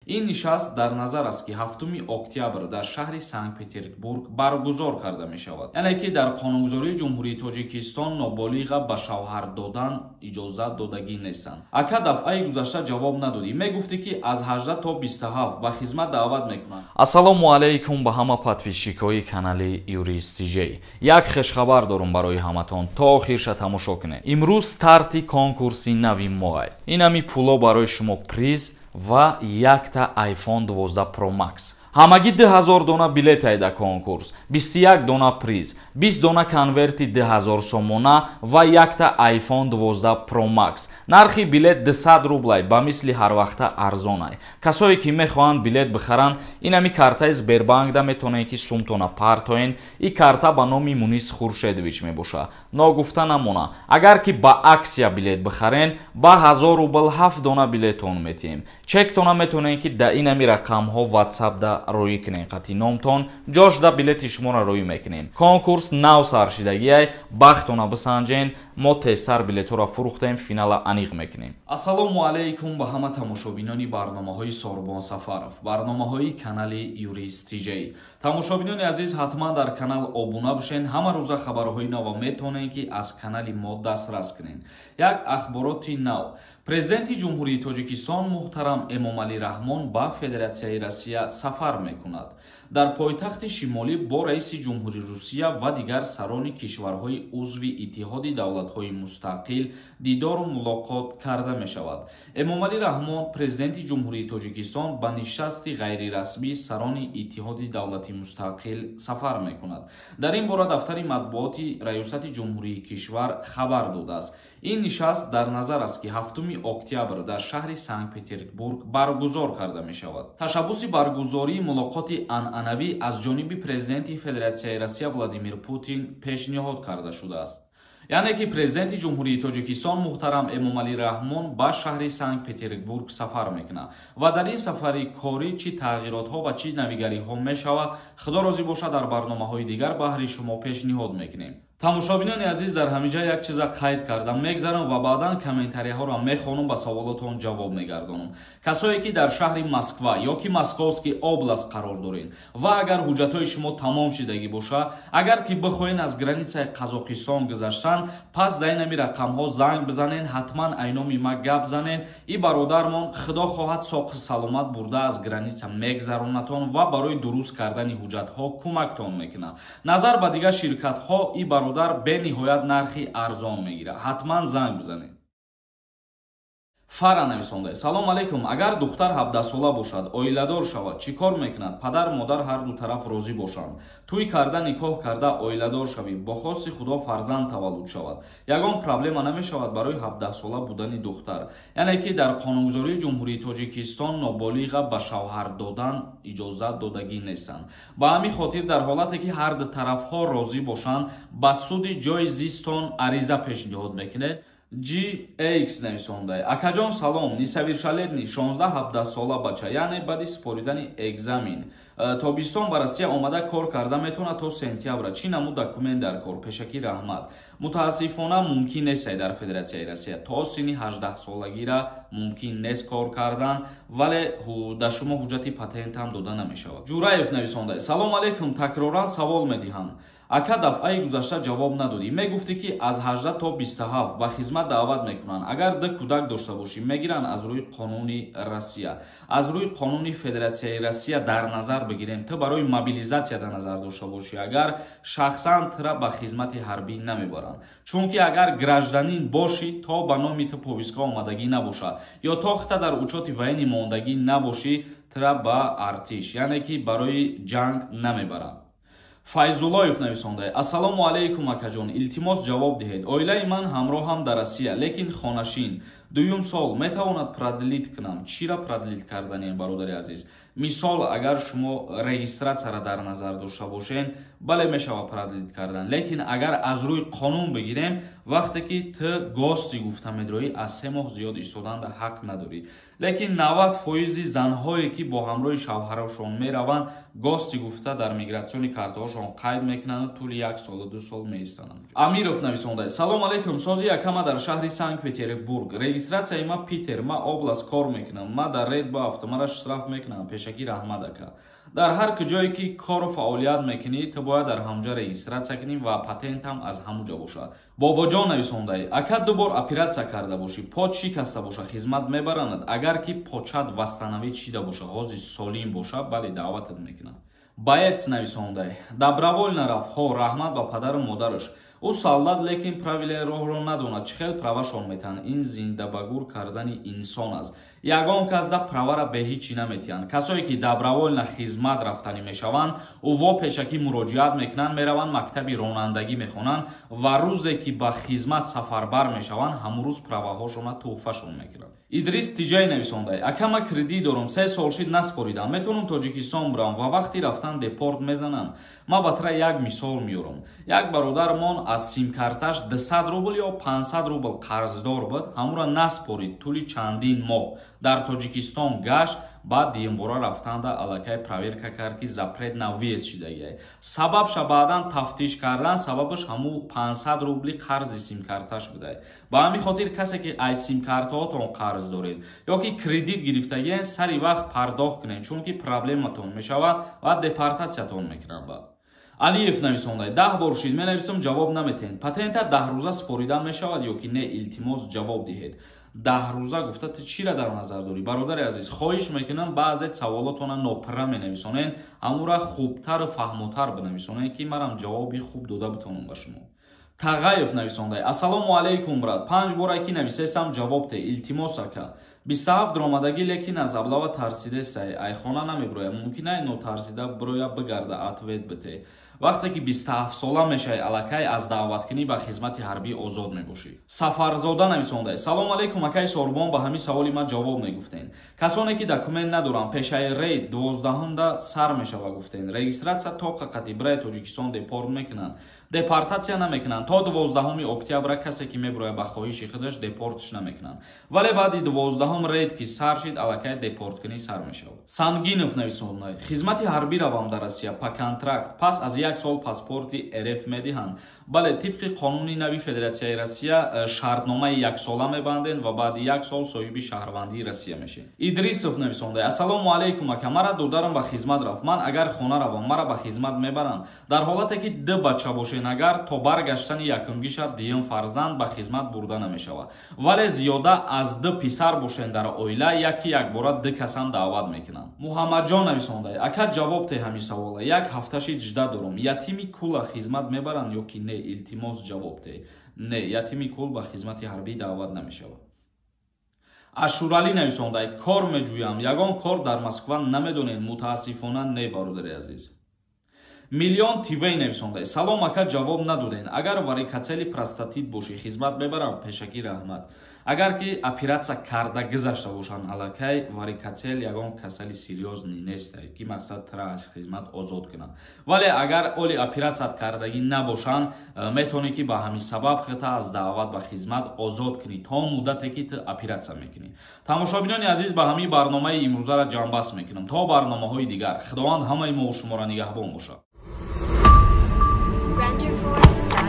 Ин нишаст дар назар аст, ки 7 октябр дар шаҳри Санкт-Петербург баргузор карда мешавад. Яъне ки дар қонунгузории Ҷумҳурии Тоҷикистон ноболиға ба шавҳар додан иҷозат додагӣ нестанд. Ака, дафъаи гузашта ҷавоб надодӣ. Мегуфтӣ, ки аз 18 то 27 ба хизмат даъват мекунанд. Ассалому алайкум ба ҳама подписчикои канали Юрист ТЖ. Як хушхабар дорум барои ҳаматон, то охирша тамошо кунед. Имрӯз старти конкурси нави моай. Инами пуло барои шумо приз ва якта iPhone 12 Pro Max. Ҳамагӣ 2000 дона билет айда конкурс, 21 дона приз, 20 дона конверти 2000 сомона ва якта iPhone 12 Pro Max. Нархи билет 200 рублай, ба мисли ҳарвақта арзонай. Касое ки мехоҳанд билет бихаранд, инами картаи Сбербанкда метавонед, ки сумтона партоен. И карта ба номи Мунис Хуршедович мебошад. Ногуфта намона, агар ки ба акция билет бихарен, ба 1000 рубл 7 дона билетон метиҳем. Чектона метавонед, ки да инами рақамҳо WhatsApp-да рӯӣ кунем, қати номтон ҷошда билети шуморо рӯӣ мекунем. Конкурс нав саршидагиай, бахтона бисанҷен. Мо тезтар билетҳоро фурӯхтем, финала аниқ мекунем. Ассалому алайкум ба ҳама тамошобинони барномаҳои Сорбон Сафаров, барномаҳои канали Юрист ТЖ. Тамошобинони азиз, ҳатман дар канал обуна бошен. Ҳама рӯза хабарҳои нава метавонед, ки аз канали мо дастрас кунед. Як ахбороти нав: Президенти Ҷумҳурии Тоҷикистон муҳтарам Эмомалӣ Раҳмон ба Федератсияи Россия сафар мекунад. Дар пойтахти шимолӣ бо раиси ҷумҳури Русия ва дигар сарони кишварҳои узви Иттиҳоди давлатҳои мустақил дидору мулоқот карда мешавад. Эмомалӣ Раҳмон, Президенти Ҷумҳурии Тоҷикистон, ба нишасти ғайрирасмии сарони Иттиҳоди давлати мустақил сафар мекунад. Дар ин бора дафтари матбуоти Раёсати ҷумҳурии кишвар хабар додааст. Ин нишаст дар назар аст, ки 7 октябр дар шаҳри Санкт-Петербург баргузор карда мешавад. Ташаббуси баргузории мулоқоти анъанавӣ аз ҷониби Президенти Федератсияи Россия Владимир Путин пешниҳод карда шудааст. Яъне ки Президенти Ҷумҳурии Тоҷикистон муҳтарам Эмомалӣ Раҳмон ба шаҳри Санкт-Петербург сафар мекунад ва дар ин сафари корӣ чӣ тағйиротҳо ва чӣ навигариҳо мешавад, Худо розӣ бошад, дар барномаҳои дигар баҳри шумо пешниҳод мекунем. Тамошобинони азиз, дар ҳаминҷа як чиза қайд кардам мегзарам ва баъдан комментарияҳоро мехонам, ба саволотон ҷавоб мегардонам. Касое ки дар шаҳри Москва ё ки Московский область қарор доред ва агар ҳуҷҷатҳои шумо тамом шидагӣ боша, агар ки бихоҳед аз границаи Қазоқистон гузаштан, пас дар инами рақамҳо занг бизанен, ҳатман айноми ма гап занен. И бародармон, Худо хоҳад, соқи саломат бурда аз граница мегзаронатон ва барои дуруст кардани ҳуҷҷатҳо кӯмактон мекунад. Назар ба дигар ширкатҳо и бародар бениҳоят нархи арзон мегирад. Ҳатман занг бизанед. Фара нависонда: «Салом алейкум. Агар духтар 17сола бошад, оиладор шавад, чӣ кор мекунад? Падар модар ҳар ду тараф розӣ бошанд, тӯй карда, никоҳ карда, оиладор шавӣ, бо хости Худо фарзанд таваллуд шавад, ягон проблема намешавад барои 17сола будани духтар?» Яъне ки дар қонунгузории Ҷумҳурии Тоҷикистон ноболиға ба шавҳар додан иҷозат додагӣ нестанд. Ба ҳамин хотир дар ҳолате ки ҳар ду тарафҳо розӣ бошанд, ба суди ҷои зистон ариза пешниҳод мекунед. GX нависонда: «Акаҷон, салом. Несовершеннолетний 16-17 сола бача, яъне баъди супоридани экзамен, тобистон ба Россия омада кор карда метавонад то сентябра? Чӣ намуд документ дар кор? Пешакӣ раҳмат». Мутаассифона, мумкин нест. Дар Федератсияи Россия то синни 18 солагира мумкин нест кор кардан, вале дар шумо ҳуҷҷати патент ҳам дода намешавад. Ҷураев нависонда: «Салом алейкум. Такроран савол медиҳам. Ака, дафъаи гузашта ҷавоб надодӣ. Мегуфтӣ, ки аз 18 то 27 ба хизмат даъват мекунанд. Агар ду кӯдак дошта бошӣ, мегиранд аз рӯи қонуни Россия?» Аз рӯи қонуни Федератсияи Россия дар назар бигирем, ту барои мобилизатсия дар назар дошта бошӣ, агар шахсан тура ба хизмати ҳарбӣ намебаранд, чунки агар гражданин бошӣ, то ба номи ту повестка омадагӣ набошад ё то хита дар учёти военный мондагӣ набошӣ, тура ба артиш, яъне ки барои ҷанг намебаранд. Файзуллоев нависонда: «Ассалому алайкум, акаҷон. Илтимос, ҷавоб диҳед. Оилаи ман ҳамроҳам дар Россия, лекин хонашин дуюм сол метавонад продлить кунам?» Чира продлить карданем, бародари азиз? Мисол, агар шумо регистратсияро дар назар дошта бошен, бале, мешавад продлить кардан. Лекин агар аз рӯи қонун бигирем, вақте ки ту гости гуфта медроӣ, аз 3 моҳ зиёд истоданда ҳақ надорӣ. Лекин 90 фоизи занҳое ки бо ҳамроҳи шавҳарашон мераванд, гости гуфта дар миграционный картаҳошон қайд мекунанд, тӯли як солу 2 сол меистананд. Амиров нависонда: «Салом алейкум. Сози якама дар шаҳри Санкт Петербург. Регистрацияи ма Питер, ма област кор мекунам, ма дар рейд баафта, мара штраф мекунам, пешакӣ раҳмат, ака. Дар ҳар куҷое ки кору фаъолият мекунӣ, ту бояд дар ҳамҷа регистрация кунӣ ва патентам аз ҳамуҷа бошад. Бобоҷон нависондаи: ака, ду бор оператсия карда бошӣ, под шикаста боша, хизмат мебаранад? Агар ки почат восстановить шида боша, ҳозир солим боша, бале, даъватат мекунад. Баец нависондай: добровольно рафт, ҳо, раҳмат ба падару модараш. Ӯ солдат, лекин правилаи роҳро надонад, чӣ хел правашон метаҳанд? Ин зиндабагур кардани инсон аст. Ягон кас да правара бе ҳичӣ наметиҳанд. Касое ки добровольно хизмат рафтанӣ мешаванд, ӯво пешакӣ муроҷиат мекунанд, мераванд, мактаби ронандагӣ мехонанд ва рӯзе ки ба хизмат сафарбар мешаванд, ҳамун рӯз праваҳошона тӯҳфашон мекунанд. Идрис Тиҷай нависондай: ака, ма кредит дорам, 3 сол шид наспоридам, метавонам Тоҷикистон бурам ва вақти рафтан депорт мезананд? Ма ба тра як мисол меёрам. Як бародармон аз симкарташ 200 рубл ё 500 рубл қарздор буд, ҳамура наспорид, тӯли чандин моҳ дар Тоҷикистон гашт. Баъд дуюмбора рафтанда аллакай проверка кард, ки запрет на въезд шидагиай. Сабабша баъдан тафтиш кардан, сабабаш ҳаму 500 рубли қарзи симкарташ будай. Ба ҳамин хотир касе ки ай симкартаотон қарз доред ё ки кредит гирифтагиен, сари вақт пардохт кунед, чунки проблематон мешавад ва депортатсиятон мекунанд. Баъд Алиев нависондай: 10 бор шид менависам, ҷавоб наметиҳед. Патента 10 рӯза супоридан мешавад ё ки не? Илтимос, ҷавоб диҳед. 10 рӯза гуфта, ту чира дар назар дорӣ, бародари азиз? Хоҳиш мекунам, баъзе саволотона нопурра менависонед, ҳамура хубтару фаҳмотар бинависонед, ки марам ҷавоби хуб дода битонам ба шумо. Тағаев нависондай: ассалому алайкум, брат, панҷ бора ки нависесам, ҷавоб те, илтимос, ака. 27 ромадагӣ, лекин аз облава тарсидесай, айхона намебироя, мумкин ай нотарсида бироя бигарда, ответ бите. Вақте ки 27 сола мешавӣ, аллакай аз даъваткунӣ ба хизмати ҳарбӣ озод мебошӣ. Сафарзода нависондай: салому алайкум, акаи Сорбон, ба ҳамин саволи ман ҷавоб мегуфтен. Касоне ки документ надоранд, пешаи рейд 12-ҳумда сар мешава гуфтен, регистрация то қақати бираи Тоҷикистон депорт мекунанд? Депортатсия намекунанд. То 12-уми октябра касе ки мебирояд ба хоҳиши худаш, депортш намекунанд, вале баъди 12-ум рейд ки сар шид, аллакай депорткунӣ сар мешавад. Сангинов нависондай: хизмати ҳарбӣ равам дар Россия по контракт, пас аз як сол паспорти РФ медиҳанд? Бале, тибқи қонуни нави Федератсияи Россия шартномаи яксола мебанден ва баъди як сол соҳиби шаҳрвандии Россия мешед. Идрисов нависондай: ассалому алайкум, ака, мара додарам ба хизмат рафт, ман агар хона равам, мара ба хизмат мебаранд? Дар ҳолате ки ду бача бошен, агар то баргаштани якумгиша дуюм фарзанд ба хизмат бурда намешавад, вале зиёда аз ду писар бошен дар оила, яки якбора ду касам даъват мекунанд. Муҳаммадҷон нависондай: ака, ҷавоб те ҳамин савола, як ҳафташи жда дорум, ятими кула хизмат мебаранд ё ки не? Илтимос, ҷавоб те. Не, ятими кул ба хизмати ҳарбӣ даъват намешавад. Ашуралӣ нависондай: кор меҷӯям, ягон кор дар Москва намедонед? Мутаассифона, не, бародари азиз. Миллион Тивей нависондай: салом, ака, ҷавоб надоден, агар варикоцеле, простатит бошӣ, хизмат мебарам? Пешакӣ раҳмат. Агар ки оператсия карда гузашта бошанд, аллакай варикоцеле ягон касали серьёзный нестай, ки мақсад тра аз хизмат озод кунанд, вале агар оли оператсият кардагӣ набошанд, метавонӣ ки ба ҳамин сабаб хита аз даъват ба хизмат озод кунӣ то муддате ки ту оператсия мекунӣ. Тамошобинони азиз, ба ҳамин барномаи имрӯзара ҷамъбаст мекунам. То барномаҳои дигар Худованд ҳамаи мову шуморо нигаҳбон бошад. Renderforest.